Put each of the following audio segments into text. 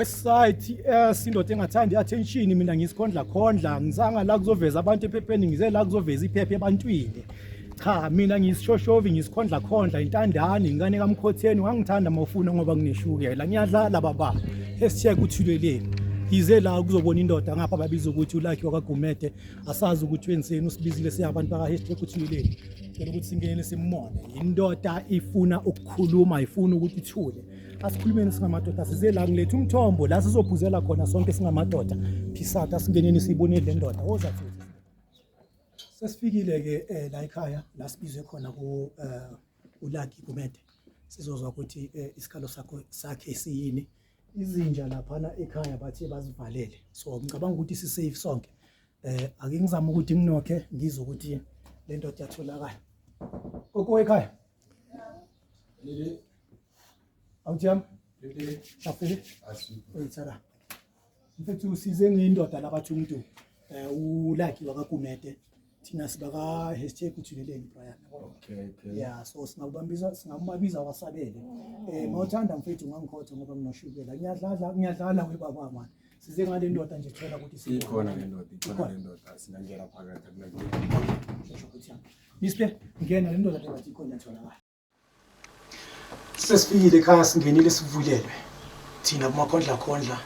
Westside TS, indoda engathandi attention. Mina ngisikhondla khondla, ngizanga la kuzoveza abantu ephepheni, ngize la kuzoveza iphepha ebantwini. Cha, mina ngisishoshovi, ngisikhondla khondla, intandane, ingane kaMkhotheni. Wangithanda mawufuna ngoba ngineshukela, ngiyadlala baba. Hashtag uthuleleni. Ngize la kuzobona indoda ngapha babiza ukuthi uLucky wakaGumede, asazi ukuthi wenzeni, usibizile siyabantu baka hashtag uthuleleni. Cela ukuthi singene simbone. Indoda ifuna ukukhuluma, ifuna ukuthi ithule. Asikhulumeni singamadoda, size la ngiletha umthombo la sizophuzela khona sonke singamadoda. Peace out, asingeneni siyibonele le ndoda. Woza futhi. Sesifikile ke la ekhaya la sibizwe khona ku uLucky Gumede. Sizozwa ukuthi isikhalo sakho sakhe siyini. Izinja laphana ekhaya bathe bazivalele. So ngicabanga ukuthi si safe sonke. Ake ngizame ukuthi nginokhe ngizwe ukuthi le ndoda iyatholakala. Koko ekhaya. Awujam. Safile. Uyithara. Mfethu, size ngiyindoda labathi umuntu uLucky wakaGumede. Thina sibaka #uthuleleni Brian. Okay. Yeah, so singakubambisa, singakubabiza wasabele. Mawuthanda mfethu ungangikhotha ngoba nginoshukela. Ngiyadlala, ngiyadlala we baba man. Size ngale ndoda nje thola ukuthi sibone. Ikhona le ndoda, ikhona le ndoda. Singangena phakathi akunankinga. Shesha ukuthi yami. Mister, ngena, le ndoda le bathi ikhona, tholakala. Sesifikile ekhaya, singenile, sivulelwe. Thina kumakhondla khondla,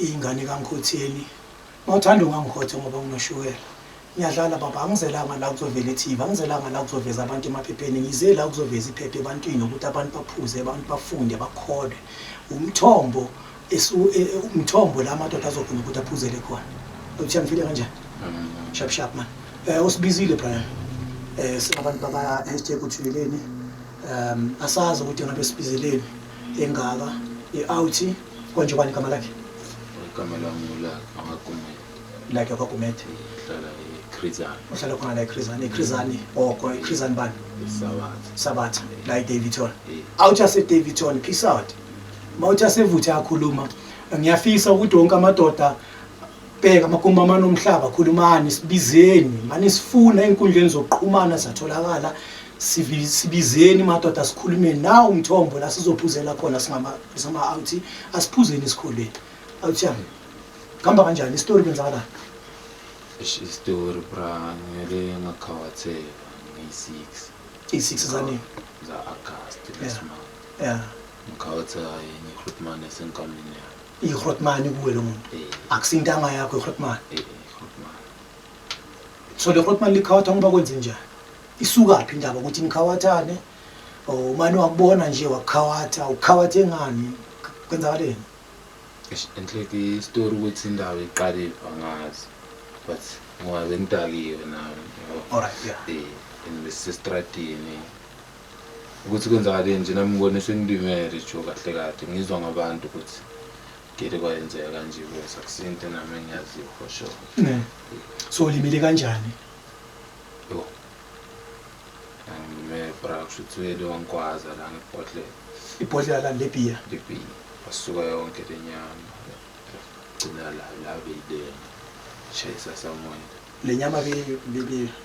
ingane kaNkhotheni. Mawuthanda ungangikhotha ngoba nginoshukela. Ngiyadlala baba, angizelanga la kuzovela e-TV, angizelanga la kuzoveza abantu emaphepheni, ngize la kuzoveza iphepha ebantwini ukuthi abantu baphuze, abantu bafunde, bakholwe. Umthombo esu umthombo la amadoda azokhona ukuthi aphuzele khona. Uthi ngifile kanjani? Sharp sharp man. Usibizile Brian. Singabantu baka #uthuleleni. Asazi ukuthi ngabe sibizeleni engaka i-out konje, bani igama lakhe? Igama lami uLucky wakaGumede. Lucky wakaGumede. Ngihlala eChris Hani. Uhlala khona la eChris Hani. EChris Hani oh, khona eChris Hani bani? Sabatha. Sabatha la eDaveyton. Out yase Daveyton, peace out. Mawuthi asevuthe akhuluma. Ngiyafisa ukuthi wonke amadoda, bheka amagumbi amanomhlaba, khulumani, sibizeni mani, sifuna ey'nkundleni zokuxhumana, siyatholakala. Sibizeni madoda, sikhulumeni. Nawu umthombo la sizophuzela khona singama-out, asiphuzeni esikolweni. Out yami, kuhamba kanjani isitori, kwenzakalani? Eish, isitori bra, ngele ngakhawatheka ngeyi-6. I-6 zanini? Za-August last month. Ngikhawatha yenye igrootman esenkamini yami. I-grootman kuwe lo muntu? Eh. Akusintanga yakho i-grootman? Eh, igrootman. So le grootman likhawatha ngoba kwenze njani? Isukaphi indaba ukuthi nikhawathane? Or umane wakubona nje wakukhawatha, ukhawathe ngani? Kwenzakaleni? Eish, enhle isitori ukuthi indaba iqale angazi. But ngoba bengidakiwe nami, yabo. Alright, yeah. And besisestradini. Ukuthi kwenzakaleni nje nami ngibone sengilimele jo kahle kahle, ngizwa ngabantu ukuthi kele kwayenzeka kanje, bese akusinto nami engiyaziyo for sure. Ne. So ulimele kanjani? Yo. Angilimele bra, kusho ukuthi uyele wangigwaza la ngebhodlela. Ibhodlela lani, lebhiya? Lebhiya. Wasuka yonke le nyama. Gcina la la beyilenga. Shayisa somewhere. Le nyama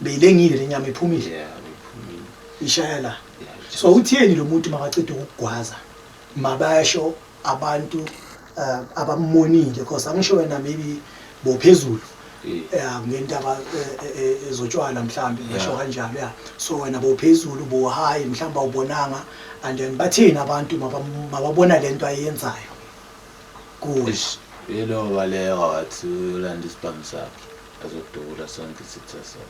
beyilengile, le nyama iphumile? Yeah, beyiphumile. Ishaya la. Yeah. So utheni lo muntu makaceda ukugwaza? Mabasho abantu abamonile, because angisho wena maybe bophezulu ngendaba ezotshwala mhlambe ngisho kanjalo, yeah. So wena bophezulu, bo high mhlambe, awubonanga, and then bathini abantu mababona lento ayenzayo kuwe? Eish, yelo baleka, wathi uyolanda isibhamu sakhe azodubula sonke isitha sakhe.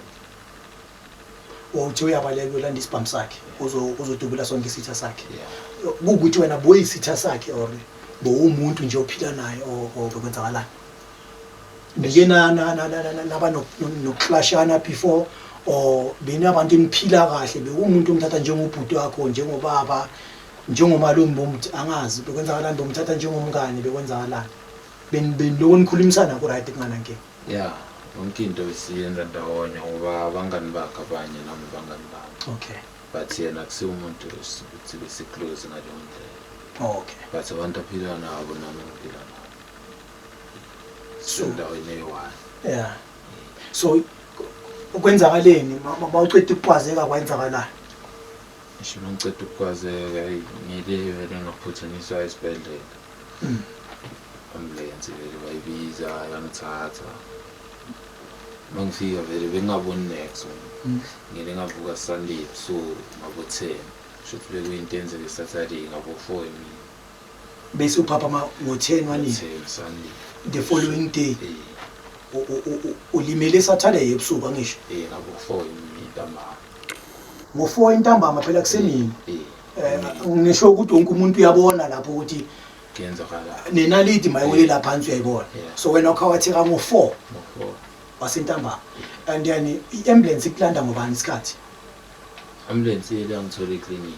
Uthi uyabaleka, uyolanda isibhamu sakhe, uzodubula sonke isitha sakhe? Yeah. Kuwukuthi wena boyisitha sakhe or bowumuntu nje ophila naye or bekwenzakalani? Nike naba nokuklashana before or benabantu eniphila kahle, bekuwumuntu omthatha njengobhuti wakho, njengobaba, njengomalume, bomthi angazi bekwenzakalani, bomthatha njengomngane, bekwenzakalani? Beniloko nikhulumisana ku-right, kunganankinga? Yeah, yonke into siyenza ndawonye ngoba abangani bakhe abanye nami abangani bami. But yena akusiwo umuntu ukuthi besi-close ngaleyo ndlela. But abantu aphila nabo nami ngiphila nabo. Sendaweni eyi-one. Yeah. So kwenzakaleni mawuceda ukukwazeka, kwenzakalani? Ngisho uma ngiceda ukukwazeka, eyi, ngile vele ngaphuthunyiswa esibhedlela. I-ambulance vele bayibiza, yangithatha. Uma ngifika vele bengingaboni nex. Ngile ngavuka Sunday ebusuku ngabo-10, shuthi bekuyinto eyenzeke Saturday ngabo-4 emini. Bese uphaphama ngo-10 wanini? 10 Sunday. The following day? Eh. Ulimele Saturday ebusuku, angisho? Eh, ngabo-4 emini ntambama. Ngo-4 entambama, phela kusemini. Eh. Ngisho ukuthi wonke umuntu uyabona lapho ukuthi Kuyenzakala. Nenalidi mayiwelela phansi uyayibona. Yeah. So wena ukhawatheka ngo-4 Ngo-4. wasentambama, and then i-ambulance ikulanda ngobani isikhathi? Ambulance ile yangithola eklinikhi.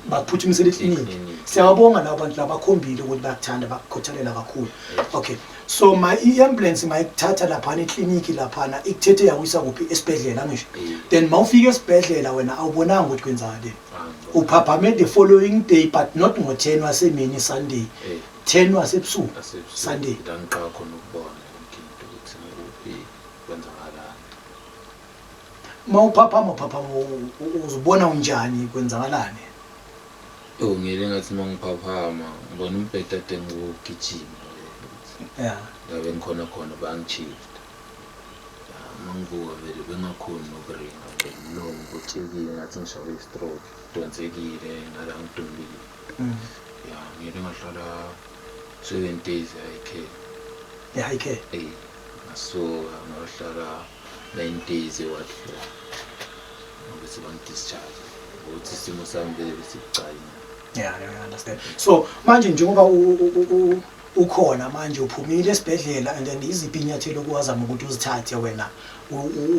Bakuphuthumisela eklinikhi. Eklinikhi. Siyababonga labo bantu labakhombile ukuthi bayakuthanda, bakukhothalela kakhulu. Okay, so ma i-ambulance mayikuthatha laphana eklinikhi, laphana ikuthethe yakuyisa kuphi? Esibhedlela, angisho? Eh. Then mawufika esibhedlela wena awubonanga ukuthi kwenzakaleni? Angibona. Uphaphame the following day, but not ngo-10 wasemini Sunday? Eh. 10 wasebusuku? Asebusuku. Sunday. La ngiqala khona ukubona yonke into, ukuthi ngikuphi, kwenzakalani. Mawuphaphama, uphaphama uzibona unjani, kwenzakalani? Oh, ngile ngathi uma ngiphaphama ngibona umbhede ade ngiwugijima la bengikhona khona, bangi-shift. Uma ngivuka vele bengakhoni nokuringa vele, umlomo ubutshekile ngathi ngishawe i-stroke, donsekile ngala, ngidumbile. Ya, ngile ngahlala 7 days e-high E-high care? Eh, ngasuka ngayohlala 9 days e-ward 4, ngokuthi bangi-discharge ukuthi isimo sami vele besibucayi. Yeah, I understand. So manje njengoba ukhona manje, uphumile esibhedlela, and then iziphi inyathelo okuwazama ukuthi uzithathe wena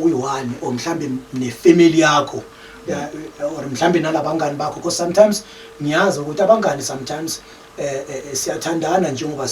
uyi-one or mhlambe ne-family yakho? Yeah, or mhlambe nalabangani bakho, because sometimes ngiyazi ukuthi abangani sometimes siyathandana njengoba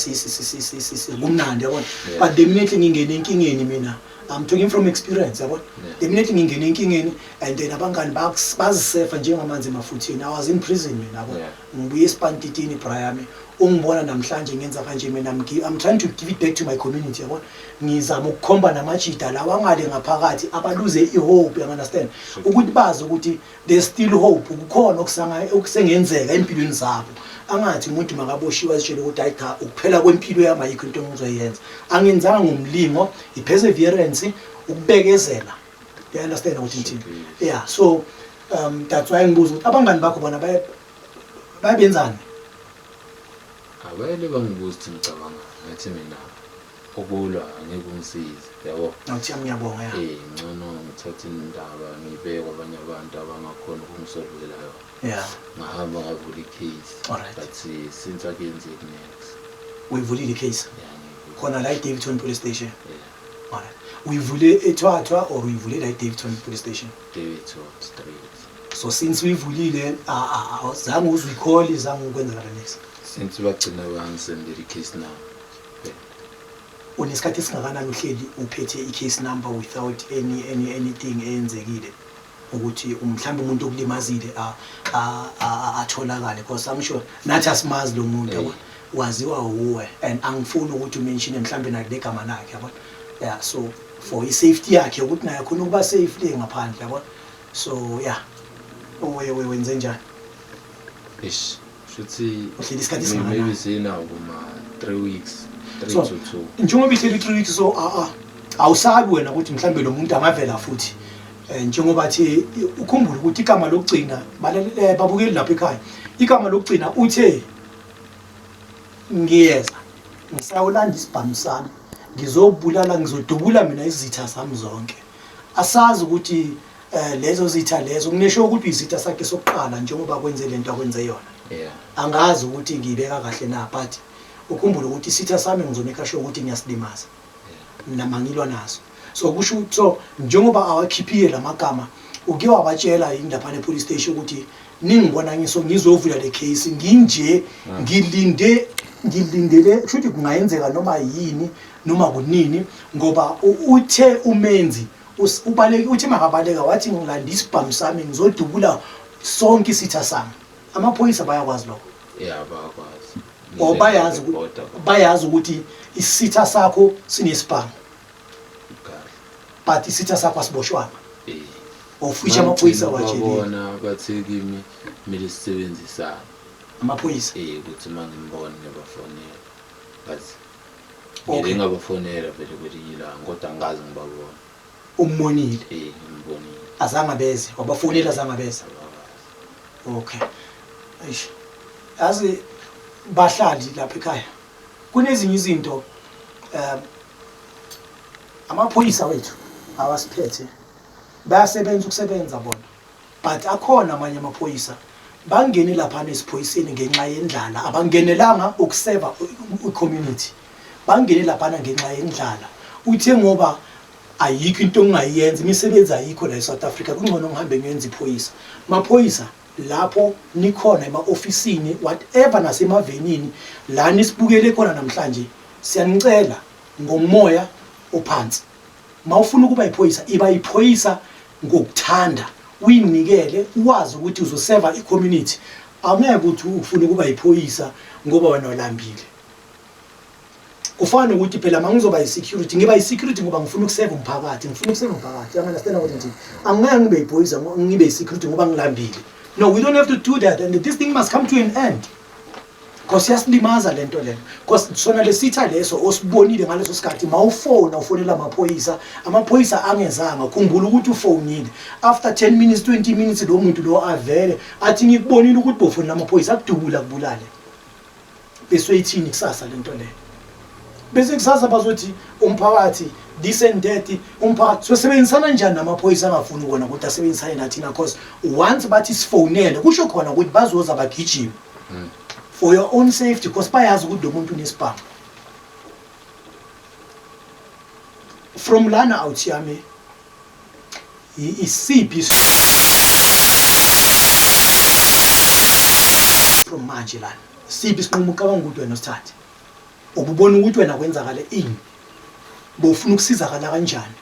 kumnandi, yabona, but the minute ngingena enkingeni mina, I'm talking from experience, yabona, the minute ngingena enkingeni and then abangani bazisefa njengamanzi emafutheni. I was in prison mina, yabo. Ngibuye esipantitini, bra yami. Ungibona namhlanje ngenza kanje mina, I'm trying to give it back to my community, yabona. Ngizama ukukhomba namajida lawa angale ngaphakathi abaluze i-hope, you understand, ukuthi bazi ukuthi there's still hope, kukhona okusengenzeka empilweni zabo. Angathi umuntu makaboshiwe azitshele ukuthi hayi cha, ukuphela kwempilo yami, ayikho into engizoyenza. Angenzanga ngomlingo, i-perseverance, ukubekezela, you understand ukuthi ngithini? Yeah, so that's why ngibuza ukuthi abangani bakho bona bayabenzani. Abayele bangibuza ukuthi ngicabanga, ngathi mina ukulwa angeke ungisize, yabo. Awuthi ngiyabonga, ya. Eh, ngcono ngithathe indaba ngiyibeke kwabanye abantu abangakhona ukungisolvela yona. Ngahamba ngavula i-case, but since akuyenzeki next. Uyivulile i-case? Yeah, ngiyivulile. Khona la e-Daveyton Police Station? Yeah. Alright, uyivule eThwathwa or uyivule la e-Daveyton Police Station? Daveyton straight. So since uyivulile, zange uzwe i-call, zange ukwenzakala next? Since bagcina bangisendela i-case now. Unesikhathi esingakanani uhleli uphethe i-case number without anything eyenzekile ukuthi mhlawumbe umuntu okulimazile atholakale? Because I'm sure nathi asimazi lo muntu, yabo, waziwa wuwe, and angifuni ukuthi u-mentione mhlawumbe nakule gama lakhe, yabo. Yeah, so for i-safety yakhe, ukuthi naye khona ukuba safe le ngaphandle, yabo. So yeah, wenze njani? Ish, shuthi Uhleli isikhathi esingakanani? Maybe sinawo kuma 3 weeks, 3 So, to 2. Njengoba ihleli 3 weeks, so awusabi wena ukuthi mhlambe lo muntu angavela futhi? Njengoba thi ukhumbule ukuthi igama lokugcina, balalele, babukeli lapha ekhaya, igama lokugcina uthe, "Ngiyeza, ngisayolanda isibhamu sami, ngizobulala, ngizodubula mina izitha zami zonke." Asazi ukuthi lezo zitha lezo kunesho ukuthi izitha sakhe sokuqala njengoba kwenze lento akwenze yona. Angazi ukuthi ngiyibeka kahle na, but ukhumbule ukuthi isitha sami ngizo-make sure ukuthi ngiyasilimaza nama ngilwa naso. So kusho ukuthi, so njengoba awakhiphile lamagama, uke wabatshela yini lapha ne-police station ukuthi ningibona ngiso ngizovula le case nginje, ngilinde, ngilindele kusho ukuthi kungayenzeka noma yini noma kunini, ngoba uthe umenzi ubaleke, uthi makabaleka wathi, "Ngilanda isibhamu sami, ngizodubula sonke isitha sami"? Amaphoyisa bayakwazi lokho? Yeah, bayakwazi. Or bayazi Kodwa bayazi ukuthi isitha sakho sinesibhamu? Kahle. But isitha sakho asiboshwanga? Eh. Of which amaphoyisa watshelile? Babona, bathe kimi kumele sisebenzisane. Amaphoyisa? Eh, ukuthi uma ngimbona ngibafonela, but Ngike ngabafonela vele kwelinye ilanga kodwa angikaze ngibabone. Umbonile? Eh, ngimbonile. Azange abeze, wabafonela azange abeze. Okay. Eish. Yazi bahlali lapha ekhaya. Kunezinye izinto amaphoyisa wethu awasiphethe bayasebenza ukusebenza bona, but akhona amanye amaphoyisa bangene laphana esiphoyiseni ngenxa yendlala, abangenelanga ukuseva i-community, bangene laphana ngenxa yendlala. Uthe ngoba ayikho into ongayenza, imisebenzi ayikho la eSouth Africa, kungcono ngihambe ngiyenza iphoyisa. Maphoyisa, lapho nikhona ema-ofisini whatever nasemavenini la nisibukele khona namhlanje, siyanicela ngomoya ophansi, mawufuna ukuba iphoyisa, iba iphoyisa ngokuthanda, uyinikele, uwazi ukuthi uzoseva i-community. Angeke ukuthi ufuna ukuba iphoyisa ngoba wena ulambile. Kufana nokuthi phela uma ngizoba yi-security, ngiba yi-security ngoba ngifuna ukuseva umphakathi, ngifuna ukuseva umphakathi. Uya-understand ukuthi ngithini? Angeke ngibe yiphoyisa, ngibe yi-security ngoba ngilambile. No, we don't have to do that, and this thing must come to an end, because iyasilimaza le nto lena, because sona lesitha leso osibonile ngaleso sikhathi mawufona ufonela amaphoyisa, amaphoyisa angezanga, khumbula ukuthi ufonile after 10 minutes, 20 minutes, lo muntu lo avele athi ngikubonile ukuthi bofonela amaphoyisa, akudubula, akubulale. Bese uyithini kusasa lento leyo? Bese kusasa bazothi umphakathi this and that. Umphakathi sosebenzisana kanjani namaphoyisa angafuni kona ukuthi asebenzisane nathina? Cause once bathi sifonele, kusho khona ukuthi bazoza bagijime for your own safety, because bayazi ukuthi lo muntu unesibhamu. From lana out yami, isiphi from manje lana, siphi isinqumo ucabanga ukuthi wena usithathe? Ububona ukuthi wena kwenzakale ini, bofuna ukusizakala kanjani?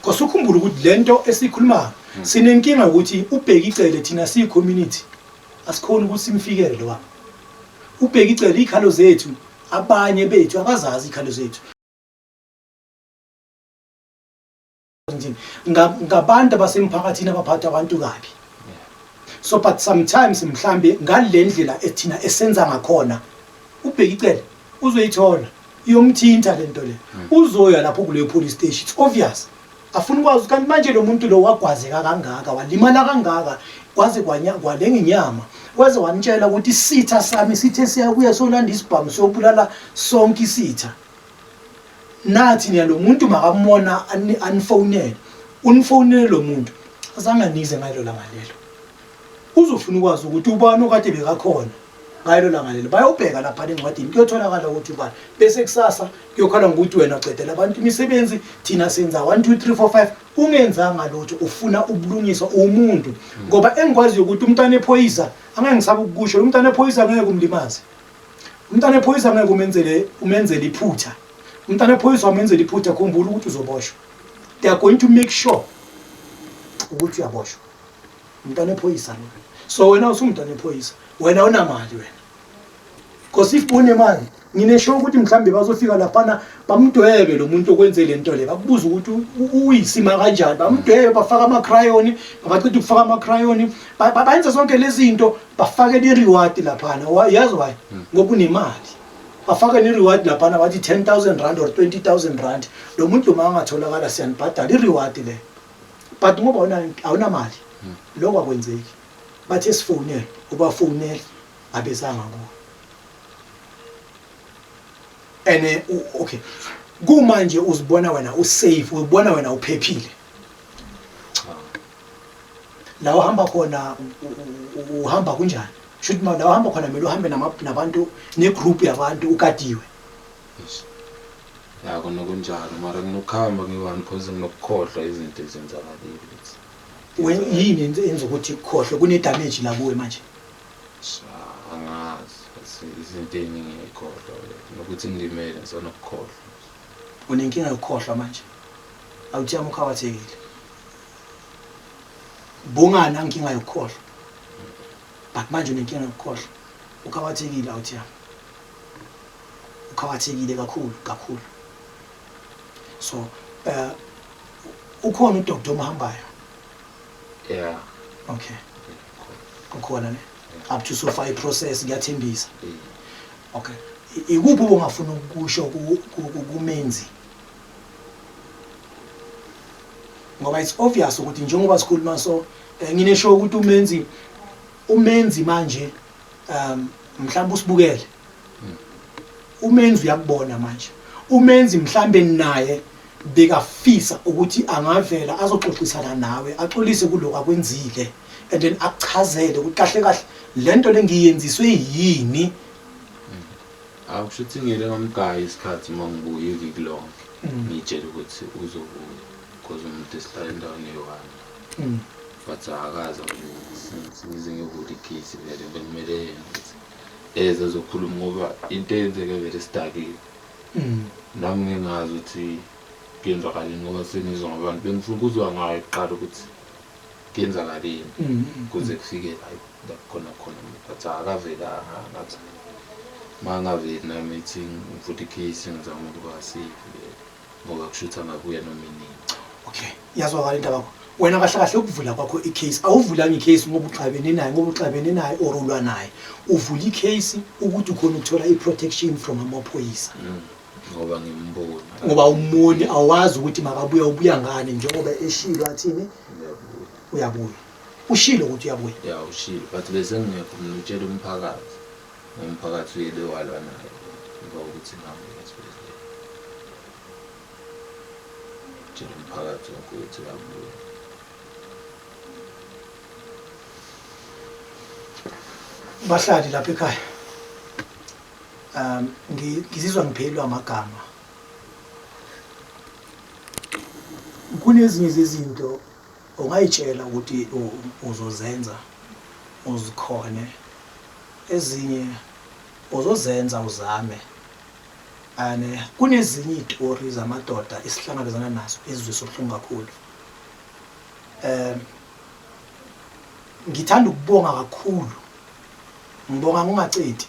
Because ukhumbule ukuthi lento esikhulumayo, sinenkinga ukuthi uBheki Cele, thina siyi-community asikhoni ukuthi simfikele lo baba uBheki Cele. Iy'khalo zethu, abanye bethu abazazi iy'khalo zethu nje ngabantu abasemphakathini abaphatha abantu kabi. So but sometimes mhlambe ngale ndlela ethina esenza ngakhona, uBheki Cele uzoyithola iyomthinta lento le, uzoya lapho kuleyo police station, it's obvious, afuna ukwazi kanti manje lo muntu lo wagwazeka kangaka, walimala kangaka, kwaze kwalenga inyama, waze wanitshela ukuthi isitha sami sithe siyabuya solanda isibhamu siyobulala sonke isitha. Nathi niya lo muntu makamona anifonele, unifonele lo muntu azange anize ngalo langa lelo, uzofuna ukwazi ukuthi ubani okade bekakhona ngalo langa lelo. Bayobheka lapha encwadini, kuyotholakala ukuthi ubani. Bese kusasa kuyokhala ngokuthi wena ucedela abantu imisebenzi, thina senza 1 2 3 4 5, ungenzanga lutho. Ufuna ubulungiswa umuntu, ngoba engikwaziyo ukuthi umntwana ephoyisa, angeke ngisabe ukukusho, umntwana ephoyisa ngeke umlimaze, umntwana ephoyisa ngeke umenzele iphutha. Umntwana ephoyisa wamenzela iphutha, khumbula ukuthi uzoboshwa. They are going to make sure ukuthi uyaboshwa umntwana ephoyisa lo. So wena usumntwana ephoyisa, wena unamali wena, because if unemali ngine-sure ukuthi mhlawumbe bazofika laphana bamdwebe lo muntu okwenze le nto le, bakubuza ukuthi uyisima kanjani, bamdwebe, bafake ama-crayon, babaceda ukufaka ama-crayon, bayenze zonke lezi zinto, bafake i-reward laphana. Yazi why? Ngoba unemali. Bafake ne-reward laphana, bathi R10 000 or R20 000, lo muntu uma angatholakala siyanibhadala, i-reward le. But ngoba awunamali, lokho akwenzeki. Bathi esifonele, ubafonele, abezanga kuwe. And okay, kumanje uzibona wena usafe, uzibona wena uphephile? Cha. La uhamba khona, uhamba kunjani? Shuthi ma la uhamba khona kumele uhambe nabantu, negroup yabantu, ukadiwe. Eish. Ya, kona kunjalo, mara nginokuhamba ngiyi-one because nginokukhohlwa izinto ezenzakalile ukuthi Yini enza ukuthi ukhohlwe? Kune-damage la kuwe manje? Sha, angazi, but izinto ey'ningi ngiyayikhohlwa, nokuthi ngilimele ngisanokukhohlwa. Unenkinga yokukhohlwa manje, awuthiyami, ukhawathekile, bungana inkinga yokukhohlwa, but manje unenkinga yokukhohlwa, ukhawathekile, awuthiyami, ukhawathekile kakhulu kakhulu. So ukhona udoctor omhambayo? Yeah. Okay, ukhona ne? Up to so far i-process kuyathembisa? Eh. Okay. Ikuphi obungafuna ukusho kuMenzi? Ngoba it's obvious ukuthi njengoba sikhuluma so, nginesho ukuthi uMenzi manje mhlawumbe usibukele. UMenzi uyakubona manje. UMenzi mhlambe naye bekafisa ukuthi angavela azoxoxisana nawe, axolise kuloko akwenzile, and then akuchazele ukuthi kahle kahle lento lengiyenziswe yini. Akusho ukuthi ngiyele ngamgaya isikhathi uma ngibuya iviki lonke. Ngiyitshela ukuthi uzobuya because umuntu esihlala endaweni eyi-one. But akaze abuye. Ngize ngivule i-case vele, bekumele yena ukuthi eze ezokhuluma ngoba into eyenzeke vele sidakile. Nami ngingazi ukuthi kuyenzakaleni ngoba sengizwa ngabantu, bengifuna ukuzwa ngayo kuqala ukuthi kuyenzakaleni kuze kufike la khona khona, but akavelanga. Ngathi uma ngaveli nami ithi ngivule i-case, ngizama ukuba safe ngoba kusho ukuthi angabuya noma inini. Okay, iyazwakala indaba yakho. Wena kahle kahle ukuvula kwakho i-case, awuvulanga i-case ngoba uxabene naye, or ulwa naye. Uvula i-case ukuthi ukhona ukuthola i-protection from amaphoyisa. Ngoba ngimbona. Ngoba umoni awazi ukuthi makabuya ubuya ngani, njengoba eshilo athini? Uyabuya. Uyabuya. Ushilo ukuthi uyabuya. Ya, ushilo, but bese ngingekho mina, utshela umphakathi. Umphakathi uyele walwa naye emva kokuthi ngihambe esibhedlela. Tshela umphakathi wonke ukuthi uyabuya. Bahlali lapha ekhaya, ngizizwa ngiphelelwa amagama. Kunezinye zezinto ongayitshela ukuthi uzozenza uzikhone, ezinye uzozenza uzame. And kunezinye izitori zamadoda esihlangabezana nazo ezizwisa ubuhlungu kakhulu. Ngithanda ukubonga kakhulu, ngibonga ngingacedi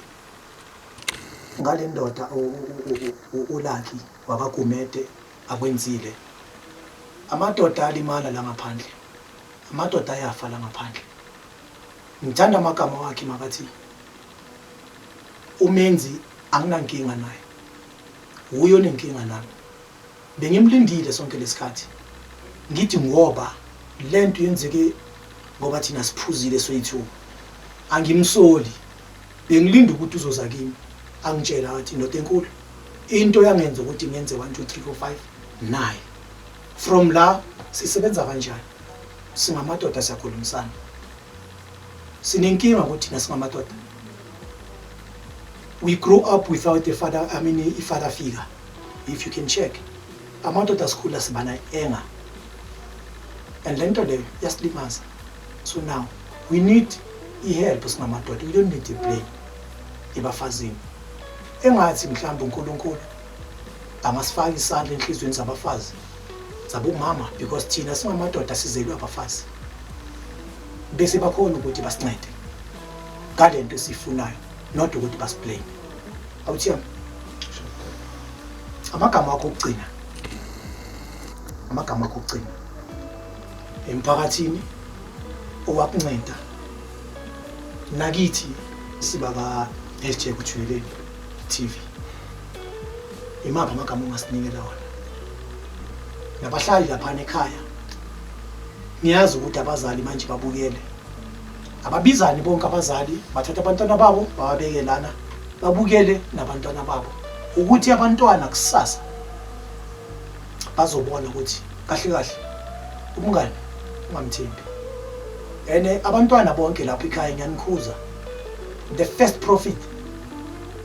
ngale ndoda uLucky wakaGumede akwenzile. Amadoda alimala la ngaphandle, amadoda ayafa la ngaphandle. Ngithanda amagama wakhe makathi uMenzi anginankinga naye, wuye onenkinga nami. Bengimlindile sonke lesikhathi, ngithi ngoba lento yenzeke ngoba thina siphuzile soyi-two, angimsoli. Bengilinda ukuthi uzoza kimi angitshela athi indoda enkulu into yangenza ukuthi ngenze 1 2 3 4 5 9. From la sisebenza kanjani? Singamadoda, siyakhulumisana. Sinenkinga ukuthi thina singamadoda, we grew up without a father, I mean a father figure. If you can check, amadoda sikhula sibana anger, and lento leyo yasilimaza. So now we need i-help singamadoda, we don't need to blame ebafazini. Engathi mhlawumbe uNkulunkulu angasifaka isandla enhliziyweni zabafazi, zabomama, because thina singamadoda sizelwe abafazi, bese bakhona ukuthi basincede ngalento esiyifunayo, not ukuthi basiblame. Awuthiyami, amagama akho okugcina, amagama akho okugcina emphakathini owakunceda nakithi siba ka #uthuleleni TV, imaphi amagama ongasinikela wona nabahlali laphana ekhaya? Ngiyazi ukuthi abazali manje babukele, ababizani bonke abazali, bathatha abantwana babo bababeke lana, babukele nabantwana babo, ukuthi abantwana kusasa bazobona ukuthi kahle kahle umngane ungamthembi. And abantwana bonke lapho ekhaya, ngiyanikhuza, the first prophet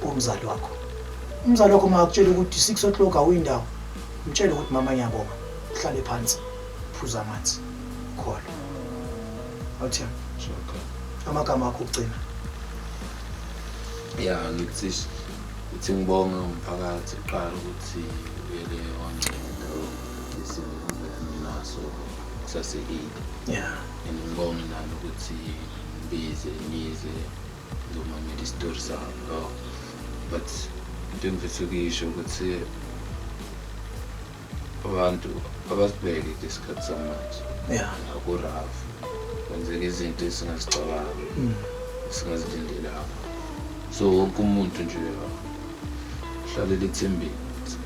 umzali wakho. Umzali wakho makakutshela ukuthi 6 o'clock awuyindawo, mtshele ukuthi mama ngiyabonga, uhlale phansi, phuza amanzi, kholwa. Awuthemba, amagama akho okugcina. Ya, ngithi uthi ngibonge umphakathi kuqala ukuthi uyele wanceda isimo naso kusasekile. And ngibonge nani ukuthi ngibize ngize ngizomamela isitori sabo, but into engifisa ukuyisho ukuthi abantu abasibheke kulesikhathi samanje. Akurafu, kwenzeka izinto esingazicabangi, esingazilindelanga, so wonke umuntu nje Uhlalele ethembeni ukuthi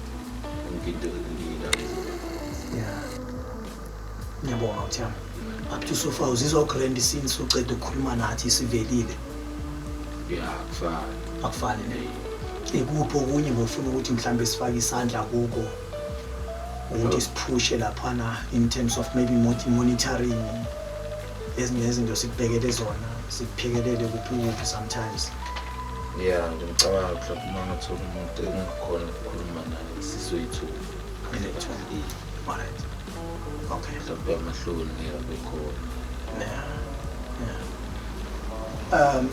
yonke into ilungile. Yeah. Ngiyabonga uThami. Up to so far uzizwa grand since uceda ukukhuluma nathi sivelile. Yeah, akufani. Akufani ne. Ikuphi okunye ngofuna ukuthi mhlambe sifake isandla kuko ukuthi siphushe laphana in terms of maybe monitoring ezinye izinto sikubhekele zona sikuphekelele kuphi kuphi sometimes. Yeah, ngicabanga mhlawumbe uma ngathola umuntu engingakhona ukukhuluma naye sizoyithuba. All right. Okay. Mhlawumbe amahloni ngeke abe khona. Yeah.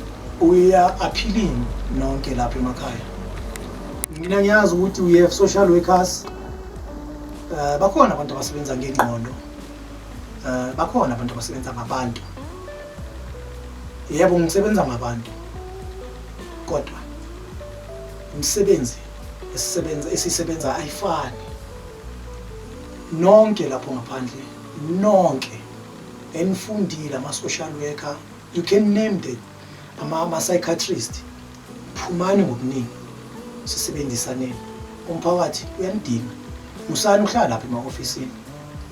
We are appealing nonke lapha emakhaya. Mina ngiyazi ukuthi we have social workers. Bakhona abantu abasebenza ngengqondo. Bakhona abantu abasebenza ngabantu. Yebo, ngisebenza ngabantu. Kodwa imisebenzi esisebenza ayifani. Nonke lapho ngaphandle, nonke enifundile ama social worker, you can name them, ama psychiatrist, phumani ngobuningi sisebenzisaneni. Umphakathi uyanidinga. Musani ukuhlala lapha ema-ofisini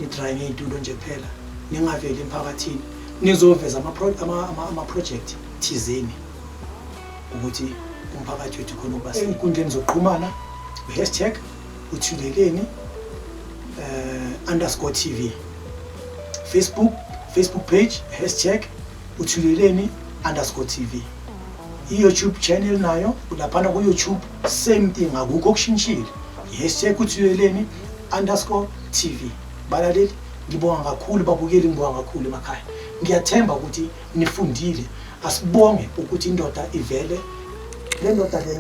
nidry ngey'tulo nje kuphela, ningaveli emphakathini nizoveza ama-project thizeni ukuthi umphakathi wethu khona ukuba ey'nkundleni zokuxhumana, hashtag uthuleleni underscore TV, Facebook page hashtag uthuleleni underscore TV, i-YouTube channel nayo laphana ku-YouTube same thing, akukho okushintshile, hashtag uthuleleni underscore TV. Balaleli, ngibonga kakhulu, babukeli ngibonga kakhulu emakhaya. Ngiyathemba ukuthi nifundile. Asibonge ukuthi indoda ivele. Le ndoda le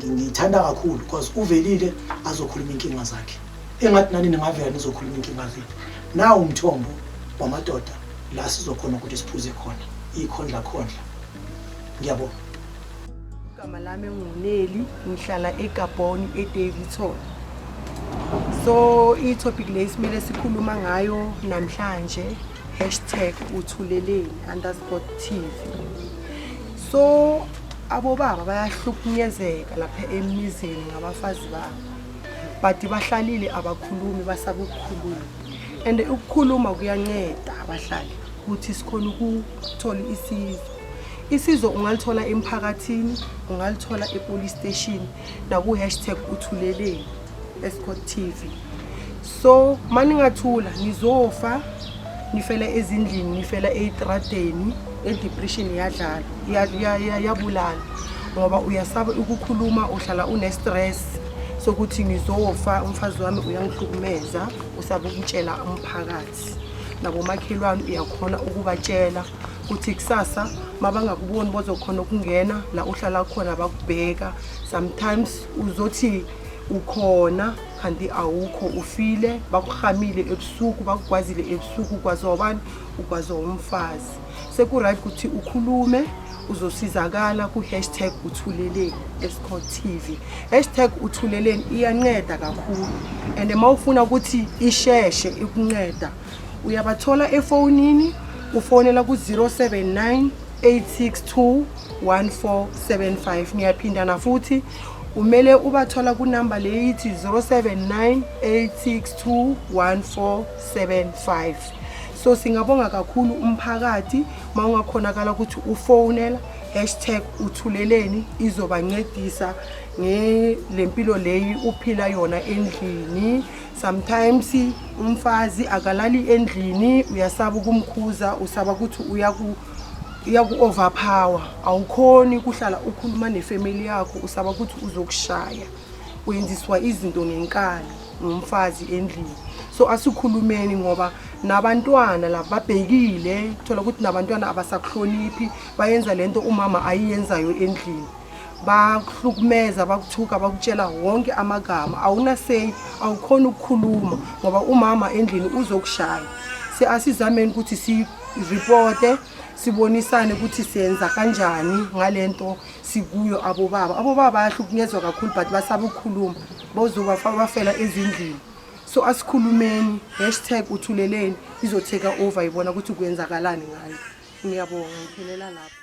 ngiyithanda kakhulu because uvelile azokhuluma inkinga zakhe. Engathi nani ningavela nizokhuluma inkinga zenu. Nawu umthombo wamadoda la sizokhona ukuthi siphuze khona ikhondla khondla. Ngiyabonga. Igama lami nguNeli, ngihlala eGabon eDaveyton. So i-topic le simele sikhuluma ngayo namhlanje #uthuleleni _TV. So abobaba bayahlukunyezeka lapha emizini ngabafazi babo. But bahlalile abakhulumi, basaba ukukhuluma. And ukukhuluma kuyanceda abahlali ukuthi sikhona ukuthola isizo. Isizo ungalithola emphakathini, ungalithola e-police station naku #uthuleleni Escort TV. So maningathula nizofa, nifela ezindlini, nifela ey'tradeni, e-depression iyadlala, iyabulala ngoba uyasaba ukukhuluma, uhlala une-stress sokuthi ngizofa, umfazi wami uyangihlukumeza, usaba ukutshela umphakathi. Nabomakhelwane uyakhona ukubatshela ukuthi kusasa mabangakuboni bozokhona ukungena la uhlala khona bakubheka. Sometimes uzothi ukhona kanti awukho, ufile, bakuhamile ebusuku, bakugwazile ebusuku, ugwazwa ubani? Ugwazwa umfazi. Seku-right ukuthi ukhulume, uzosizakala ku #uthuleleni Escort TV. #uthuleleni iyanceda kakhulu, and mawufuna ukuthi isheshe ikunceda uyabathola efonini, ufonela ku 079 862 1475. Ngiyaphinda na futhi, umele ubathola ku number leyithi 079 862 1475. So singabonga kakhulu umphakathi mawungakhonakala ukuthi ufonela #uthuleleni, izobancedisa ngelempilo leyi uphila yona endlini. Sometimes umfazi akalali endlini, uyasaba ukumkhuza, usaba ukuthi uyaku overpower, awukhoni ukuhlala ukhuluma nefamily yakho, usaba ukuthi uzokushaya, wenziswa izinto ngenkani ngumfazi endlini. So asikhulumeni ngoba nabantwana laba babhekile, thola ukuthi nabantwana abasakuhloniphi, bayenza lento umama ayiyenzayo endlini, bakuhlukumeza, bakuthuka, bakutshela wonke amagama, awuna say, awukhona ukukhuluma ngoba umama endlini uzokushaya. Asizameni ukuthi si-reporte, sibonisane ukuthi siyenza kanjani ngalento sikuyo. Abobaba bayahlukunyezwa kakhulu but basaba ukukhuluma, bozoba bafela ezindlini. So asikhulumeni, #uthuleleni izotheka over, ibona ukuthi kwenzakalani ngayo. Ngiyabonga, ngiphelela lapho.